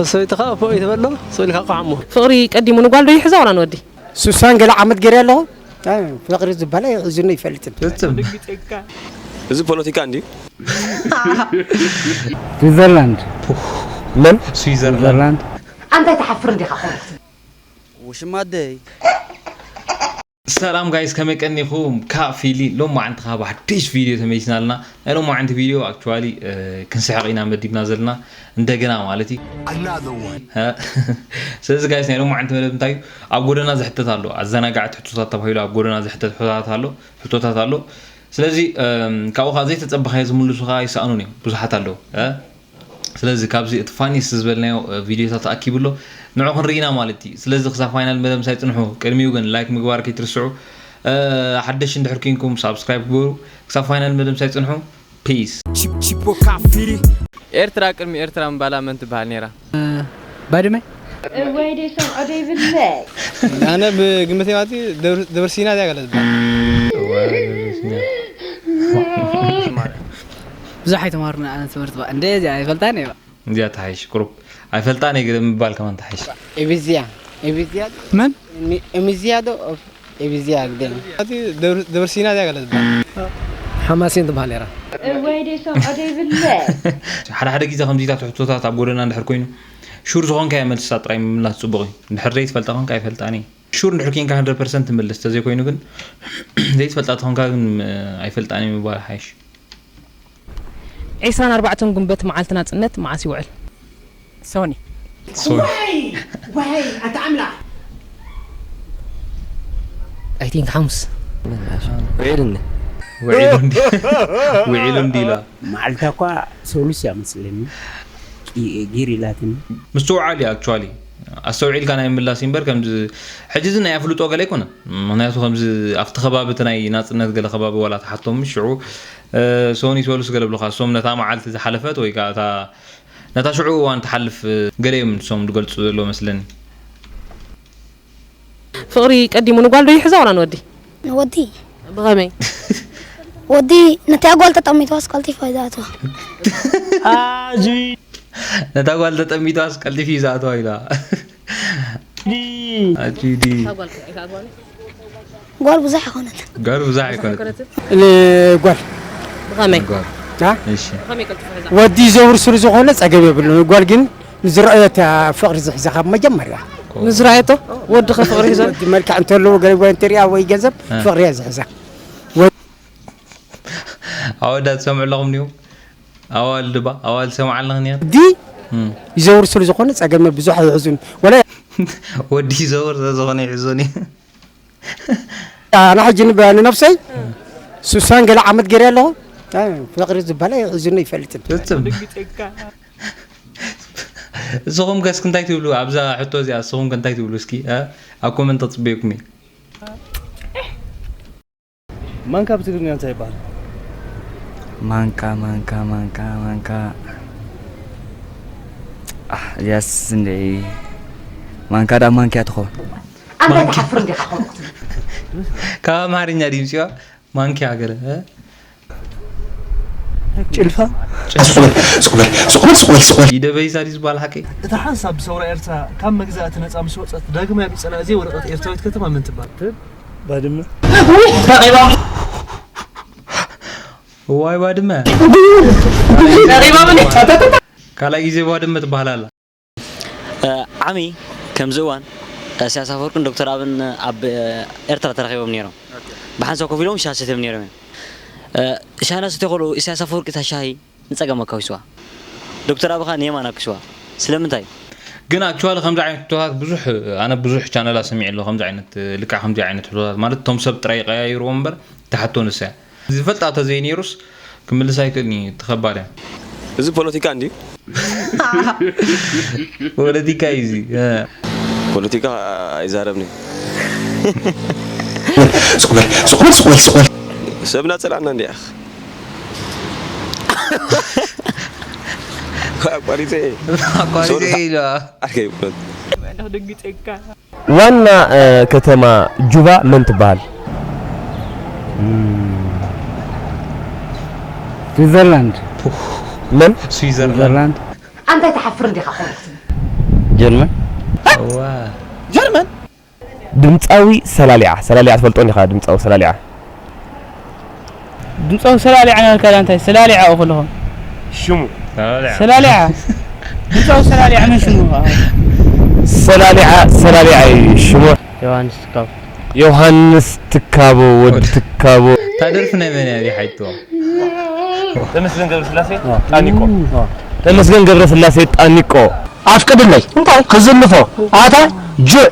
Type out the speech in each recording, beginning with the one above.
ሰበይትኻ ፎእ ይትበሎ፣ ስቕ ኢልካ ቋዕሞ። ፍቕሪ ቀዲሙ ንጓል ዶ ይሕዛ ዋላ ንወዲ? ሱሳን ገለ ዓመት ገይረ ኣለኹ። ኣይ፣ ፍቕሪ ዝበሃል ኣይሕዝኒ ኣይፈልጥን። ፍጽም። እዚ ፖለቲካ እንድዩ። ስዊዘርላንድ። መን? ስዊዘርላንድ። ኣንታይ ትሓፍር እንዲኻ ኮንኩት። ውሽማደይ ሰላም ጋይስ ከመይ ቀኒኹም? ካብ ፊሊ ሎማዓንቲ ካብ ሓድሽ ቪድዮ ተመሊስና ኣለና። ናይ ሎማዓንቲ ቪድዮ ኣክቹዋሊ ክንስሕቕ ኢና መዲብና ዘለና እንደገና ማለት እዩ። ስለዚ ጋይስ ናይ ሎማዓንቲ መደብ እንታይ እዩ? ኣብ ጎደና ዝሕተት ኣሎ፣ ኣዘናጋዕቲ ሕቶታት ተባሂሉ ኣብ ጎደና ዝሕተት ሕቶታት ኣሎ ሕቶታት ኣሎ። ስለዚ ካብኡ ከዓ ዘይተፀበኻዮ ዝምልሱ ከዓ ይሰኣኑን እዮም ብዙሓት ኣለዉ። ስለዚ ካብዚ እቲ ፋኒስት ዝበልናዮ ቪድዮታት ተኣኪቡ ኣሎ፣ ንዑ ክንርኢ ኢና ማለት እዩ። ስለዚ ክሳብ ፋይናል መደብ ምሳይ ፅንሑ። ቅድሚኡ ግን ላይክ ምግባር ከይትርስዑ፣ ሓደሽ እንድሕር ኮንኩም ሳብስክራይብ ግበሩ። ክሳብ ፋይናል መደብ ምሳይ ፅንሑ። ፒስ። ኤርትራ ቅድሚ ኤርትራ ምባላ መን ትበሃል ነይራ? ባድመ እዋይ ደይ ሰምዖ ደይ ብለይ። ኣነ ብግምተይ ማለት እዩ ደብር- ደብረ ሲና እዚኣ ገለ ዝበሃል። ብዙሕ ኣይተማርና ኣነ ትምህርቲ ባ እንደ እዚኣ ኣይፈልጣን እየ። እዚኣ ተሓይሽ ቁሩብ ኣይፈልጣን እየ ገለ ምባል ከማን ተሓይሽ። እብዝያ እብዝያ መን? እምዝያ ዶ እብዝያ ግደን። እቲ ደብር- ደብረ ሲና እዚኣ ገለ ዝበሃል። ሓማሴን ትበሃል ነራ። እዋይ ደይ ሰምዖ ደይ ብለይ። ሓደ ሓደ ግዜ ከምዚታት ሕቶታት ኣብ ጎደና እንድሕር ኮይኑ ሹር ዝኾንካዮ መልስታት ጥራይ ምምላስ ፅቡቕ እዩ። እንድሕር ዘይትፈልጣ ኮንካ ኣይፈልጣን እየ። ሹር እንድሕር ኮንካ hundred percent ትምልስ፣ ተዘይኮይኑ ግን ዘይትፈልጣ ተኾንካ ግን ኣይፈልጣን እየ ምባል ሓይሽ። ዒስራን ኣርባዕተን ጉንበት መዓልቲ ናጽነት መዓስ ይውዕል? ሶኒ። ሶኒ። ዋይ ዋይ ኣታ ኣምላኽ I think ሓሙስ። ውዒሉኒ። ውዒሉ እንዲ ውዒሉ እንዲ ኢላ። መዓልታ እኳ ሰሉስ እያ መስለኒ ጊር ኢላትኒ። ምስትውዓል እዩ actually ኣስተውዒልካ ናይ ምላስ እዩ እምበር ከምዚ ሕጂ እዚ ናይ ኣፍልጦ ገለ ኣይኮነን። ምክንያቱ ከምዚ ኣብቲ ከባቢ እቲ ናይ ናፅነት ገለ ከባቢ ዋላ ተሓቶም ሽዑ ሶኒ ሰሉስ ገለ ብሉካ እሶም ነታ መዓልቲ ዝሓለፈት ወይ ከዓ እታ ነታ ሽዑ እዋን ትሓልፍ ገለ እዮም ንሶም ዝገልፁ ዘለዎ መስለኒ። ፍቕሪ ቀዲሙ ንጓል ዶ ይሕዛ ዋላ ንወዲ? ንወዲ። ብኸመይ? ወዲ ነታ ጓል ተጠሚትዋስ ቀልጢፋ ይዝኣትዋ። ነታ ጓል ተጠሚትዋስ ቀልጢፉ እዩ ዝኣትዋ ኢላ። ኣጂዲ። ጓል ብዙሕ ኣይኮነትን። ጓል ብዙሕ ኣይኮነትን። ኣይኮነትን። ጓል ብኸመይ? ጓል። አ? እሺ። ብኸመይ ቀልጢፋ ይዝኣትዋ? ወዲ ዘውር ስሉ ዝኾነ ጸገም የብሉን። ጓል ግን ንዝረኣየት እያ ፍቕሪ ዝሕዛ ካብ መጀመርያ። ንዝረኣየቶ ወዲ ከ ፍቕሪ ሒዛ? ወዲ መልክዕ እንተለዎ ገለ ጓል እንተሪኣ ወይ ገንዘብ እ። ፍቕሪ እያ ዝሕዛ። ወ- ኣወዳት ትሰምዑ ኣለኹም ድዩ? ኣዋልድ ባ ኣዋልድ ሰምዓ ኣለኽን እየን። ዲ ይዘውር ስለ ዝኾነ ጸገም ብዙሕ ኣይሕዙን። ወላ ወዲ ይዘውር ስለ ዝኾነ ይሕዞን እዩ። ኣነ ሕጂ ንብ- ንነብሰይ ሱሳን ገለ ዓመት ገይረ ኣለኹ። ኣይ፣ ፍቕሪ ዝበሃል ኣይሕዝኒ ይፈልጥን። ፍጽም። እስኹም ከ እስኪ እንታይ ትብሉ ኣብዛ ሕቶ እዚኣ? እስኹም ከ እንታይ ትብሉ እስኪ? እ? ኣብ ኮመንት ተጽበየኩም እየ። ማንካ ብትግርኛ እንታይ ይበሃል? ማንካ ማንካ ማንካ ማንካ ኣህ፣ እዚያስ እንድዒ ማንካ ዳ ማንኪያ ትኸውን። ኣንታ ትሓፍር እንዲኻ ከምኡ ክትብል። ካብ ኣምሓርኛ ድምፂዋ ማንኪያ ገለ እ? ጭልፋ ስቕ በል ስቕ በል ስቕ በል ስቕ በል ስቕ በል። ኢደ በይሳ ድዩ ዝበሃል ሓቀይ? እታ ሓንሳብ ብሰውራ ኤርትራ ካብ መግዛእቲ ነጻ ምስ ወጸት ዳግማይ ኣብ ኢጸና እዘይ ወደቐት ኤርትራዊት ከተማ መን ትበሃል? ባድመ። እዋይ ባድመ። ካልኣይ ግዜ ባድመ ትበሃል ኣላ። ዓሚ ከምዚ እዋን ኢሳያስ ኣፈወርቅን ዶክተር ኣብን ኣብ ኤርትራ ተራኺቦም ነይሮም። ብሓንሳብ ኮፍ ኢሎም ሻሂ ሰትዮም ነይሮም እዮም። ሻሂ እናሰትዩ ከለዉ ኢሳያስ ኣፈወርቂ እታ ሻሂ ንጸጋም ኣካዊስዋ፣ ዶክተር ኣቢ ኸኣ ንየማን ኣኪስዋ። ስለምንታይ? ግን ኣክቹዋሊ ከምዚ ዓይነት ሕቶታት ብዙሕ ኣነ ብዙሕ ቻነላት ሰሚዐ ኣለኹ ከምዚ ዓይነት ልክዕ ከምዚ ዓይነት ሕቶታት ማለት እቶም ሰብ ጥራይ ይቀያይርዎም እምበር እታ ሕቶ ንሳ እያ ዝፈልጣ ተዘይነይሩስ ክምልሳ ኣይክእልን እዩ ተኸባር እያ። እዚ ፖለቲካ እንድዩ። ፖለቲካ እዩ እዚ። እ። ፖለቲካ ኣይዛረብን እዩ። ስቕ በል ስቕ በል ስቕ በል ስቕ በል። ሰብና ጸላእና እንዲያ። ኣቋሪጸ እየ። ኣቋሪጸ እየ ኢሉ። ኣርከይ ይብሎት። ዋና ከተማ ጁባ መን ትበሃል? ስዊዘርላንድ። መን? ስዊዘርላንድ። ኣንታ ኣይትሓፍርን ዲኻ ከምኡ ክትብል? ጀርመን። እዋ ጀርመን። ድምፃዊ ሰላሊዓ። ሰላሊዓ ትፈልጦ እንዲኻ? ድምፃዊ ሰላሊዓ። ድምፃዊ ሰላሊዓ ናልካ ዳ እንታይ ሰላሊዓ እኮ ኣለኹ። ሽሙ ሰላሊዓ ድምፃዊ ሰላሊዓ ምን ሽሙ? ሰላሊዓ ሰላሊዓ እዩ ሽሙ። ዮሃንስ ትካቦ። ዮሃንስ ትካቦ ወዲ ትካቦ። ታደርፍ ናይ መን ያሪ ሓይቶ ተመስገን ገብረስላሴ ጣኒቆ ተመስገን ገብረስላሴ ጣኒቆ። ኣፍቅድለይ እንታይ ክዝልፎ ኣታ ጅእ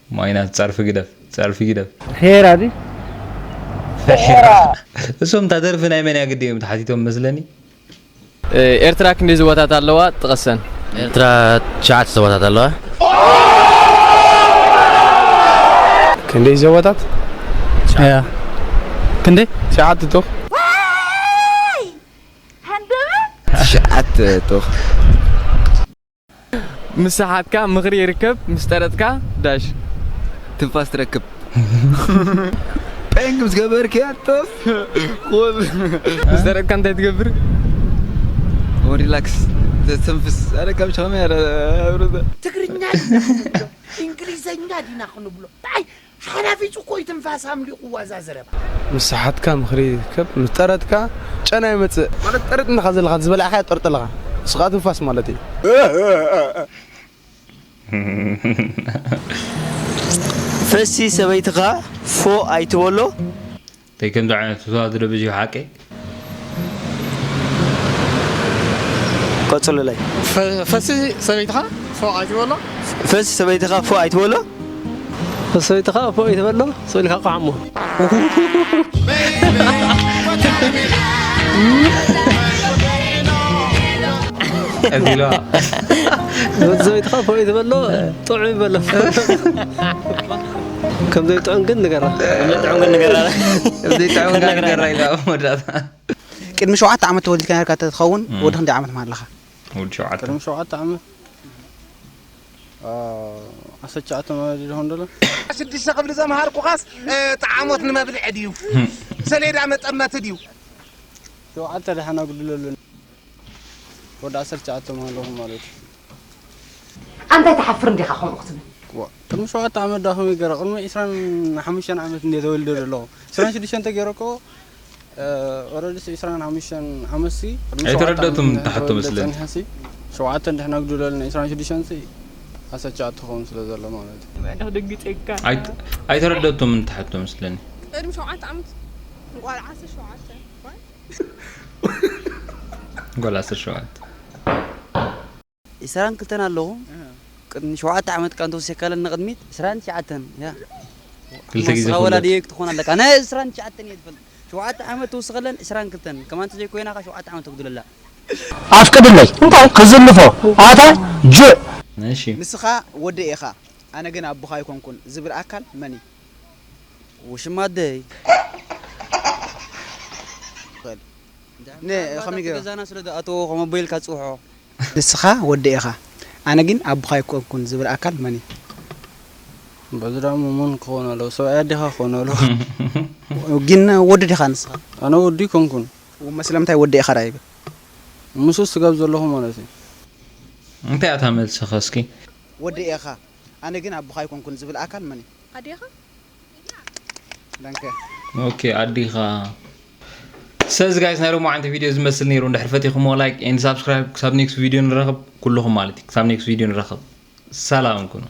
ማይናት ጸርፊ ግደፍ ጸርፊ ግደፍ ፌራ ድዩ? እሶም ታደርፍ ናይ መን ያግዲ እዮም ተሓቲቶም መስለኒ። ኤርትራ ክንደይ ዞባታት ኣለዋ? ጥቀሰን። ኤርትራ ትሽዓተ ዞባታት ኣለዋ። ክንደይ ዞባታት? ክንደይ? ትሽዓተ ቶኽ። ትሽዓተ ቶኽ። ምስ ሰሓትካ ምኽሪ ይርከብ፣ ምስ ጠረጥካ ዳሽ። ትንፋስ ትረክብ። ጴንግ ምስ ገበርክያ ቶፍ። ምስ ጠረጥካ እንታይ ትገብር? ሪላክስ ተስተንፍስ። ኣረ ካብ ሸኸመ ያረ ትግርኛ እንግሊዘኛ ዲና ክንብሎ ይ ሓናፊፅ እኮ እዩ ትንፋስ ኣምሊቑዋ እዛ ዘረባ። ምስ ሰሓትካ ምኽሪ ይርከብ፣ ምስ ጠረጥካ ጨና ይመፅእ። ማለት ጠረጥ እንድኻ ዘለኻ ዝበላዕኻዮ ጠርጥ ኣለኻ። ንሱ ከዓ ትንፋስ ማለት እዩ። ፈሲ ሰበይትኻ ፎእ ኣይትበሎ። እንታይ ከምዚ ዓይነት ፍትዋት ዶ በዚሑ ሓቀይ? ቀጽሉለይ። ፈሲ ሰበይትኻ ፎእ ኣይትበሎ። ፈሲ ሰበይትኻ ፎእ ኣይትበሎ። ሰበይትኻ ፎእ ኣይትበሎ፣ ስቕ ኢልካ ቁሓሞ። ቀጺልዋ። ሰበይትኻ ፎእ ኣይትበሎ፣ ጥዑም ይበሎ። ከም ዘይጥዑም ግን ንገራ። ከም ዘይጥዑም ግን ንገራ። ከም ዘይጥዑም ግን ንገራ ኢላ መወዳእታ። ቅድሚ ሸውዓተ ዓመት ተወሊድካ ነርካ ተትኸውን ወዲ ክንደይ ዓመት ምሃለኻ? ወዲ ሸውዓተ። ቅድሚ ሸውዓተ ዓመት ዓሰርተ ትሽዓተ ማለት ድኾን ደሎ። ሽዱሽተ ክፍሊ ዘምሃርኩኻስ ጣዓሞት ንመብልዒ ድዩ? ሰሌዳ መጠመቲ ድዩ? ሸውዓተ ደሓን ኣጉድለሉ። ወዲ ዓሰርተ ትሽዓተ ምሃለኹ ማለት እዩ። ኣንታይ ትሓፍር እንዲኻ ከምኡ ክትብል? ቅድሚ ሸውዓተ ዓመት ዳ ከመይ ገይረ? ቅድሚ ዒስራን ሓሙሽተን ዓመት እንደ ተወልደ ዘለኹ። ዒስራን ሽዱሽተን ተገይረ እኮ ኦረዲ ዒስራን ሓሙሽተን ዓመት ሲ ቅድሚ ሸውዓተ ኣይተረደእቱም ዓመት ተሓቶ ተወልደ መስለኒ። ጸኒሐ ሲ ሸውዓተ እንድሕና ጉድለልና ዒስራን ሽዱሽተን ሲ ዓሰርተ ትሽዓተ ክኸውን ስለ ዘሎ ማለት እዩ። ደንጊጸካ። ኣይት- ኣይተረደእቱም ተሓቶ መስለኒ። ቅድሚ ሸውዓተ ዓመት ጓል ዓሰርተ ሸውዓተ ጓል ዓሰርተ ሸውዓተ ዒስራን ክልተን ኣለኹ። ቅድሚ ሸውዓተ ዓመት ካ እንተወሲኽካለን ንቕድሚት ዒስራን ትሽዓተን እያ። ክልተ ግዜ ንስኻ ክውለድ። ወላዲየይ ክትኾን ኣለካ። ናይ ዒስራን ትሽዓተን እየ ዝፈልጥ። ሸውዓተ ዓመት ትውስኸለን ዒስራን ክልተን። ከማን እንተዘይኮይና ካ ሸውዓተ ዓመት ተጉድለላ። ኣፍቅድለይ እንታይ ክዝልፎ ኣታ ጅእ። እሺ። ንስኻ ወደይ ኢኻ፣ ኣነ ግን ኣቦኻ ኣይኮንኩን ዝብል ኣካል መን እዩ? ውሽማ ኣደይ። ነ፣ ከመይ ገይሩ? ገዛና ስለ ዝኣተዎ ከም ኣቦ ኢልካ ጽውዖ። ንስኻ ወደይ ኢኻ፣ ኣነ ግን ኣቦኻ ኣይኮንኩን ዝብል ኣካል መን እዩ? በዚ ደኣ መን ክኾን ኣለዎ? ሰብኣይ ኣዴኻ ክኾን ኣለዎ። ግን ወዲ ዲኻ ንስኻ? ኣነ ወዲ ኣይኮንኩን። እሞ ስለምንታይ ወዲ ኢኻ ደኣ ይብል? ምስኡ ስጋብ ዘለኹ ማለት እዩ። እንታይ እታ መልስኻ እስኪ? ወዲ ኢኻ፣ ኣነ ግን ኣቦኻ ኣይኮንኩን ዝብል ኣካል መን እዩ? ኣዴኻ? ዳንከ። ኦኬ ኣዲኻ። ስለዚ ጋይስ ናይ ሎማዓንቲ ቪድዮ ዝመስል ነይሩ። እንድሕር ፈቲኹምዎ ላይክ ኤንድ ሳብስክራይብ። ክሳብ ኔክስት ቪድዮ ንራኸብ ኩልኹም ማለት እዩ። ክሳብ ኔክስት ቪድዮ ንራኸብ። ሰላም ኩኑ።